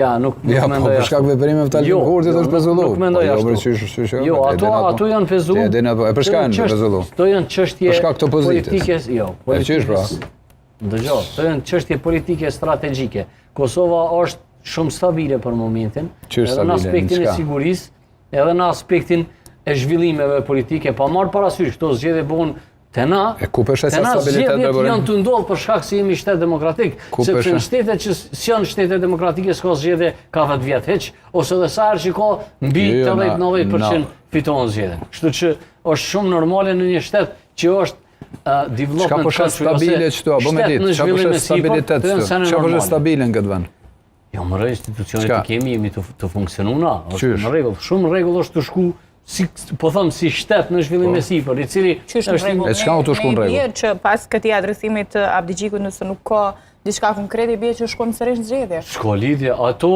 Ja, nuk, nuk Ja, po mendoj për shkak veprimeve të Albin Jo, Kurtit jo, është nuk- pezullu. Nuk mendoj Po, jo, ashtu. bre, qysh- qysh, jo, Jo, e ato din ato. ato janë pezullu. E din ato. E për çka janë Çësht- pezullu? Këto janë çështje Për shkak të opozitës. Politike, jo, E qysh, pra? Dëgjoj, këto janë çështje politike strategjike. Kosova është shumë stabile për momentin, Qysh edhe në stabile, aspektin në e çka? sigurisë, edhe në aspektin e zhvillimeve politike, pa marrë parasysh këto zgjedhje bëhen te na. E ku peshe Te sa na stabilitet zgjedhjet be bërim? janë të ndodhur për shkak se jemi shtet demokratik, Ku sepse peshe? në shtetet që s'janë shtete demokratike s'ka zgjedhje ka 10 vjet hiç, ose edhe sa herë që ka mbi Jo, jo, na- 80-90% na- fitohen zgjedhjet. Kështu që është shumë normale në një shtet që është uh, development Çka po sheh country ose stabile qëtu, a bo me shtet ditë, në çka po zhvillim sheh e sipër, stabilitet të janë qëtu? sene Çka po sheh normale. stabile në këtë vend? Jo, më rre, institucionet Çka? i kemi, jemi të, të funksionuna, është Qysh? në rregull, shumë në rregull është të shku si po them si shtet në zhvillim Po. e sipër, i cili Qysh në është rregull? E çka u të shku në Ne i rregull? bie që pas këtij adresimit të Abdixhikut nëse nuk ka diçka konkrete i bie që shkojmë sërish në zgjedhje. S'ka lidhje, ato.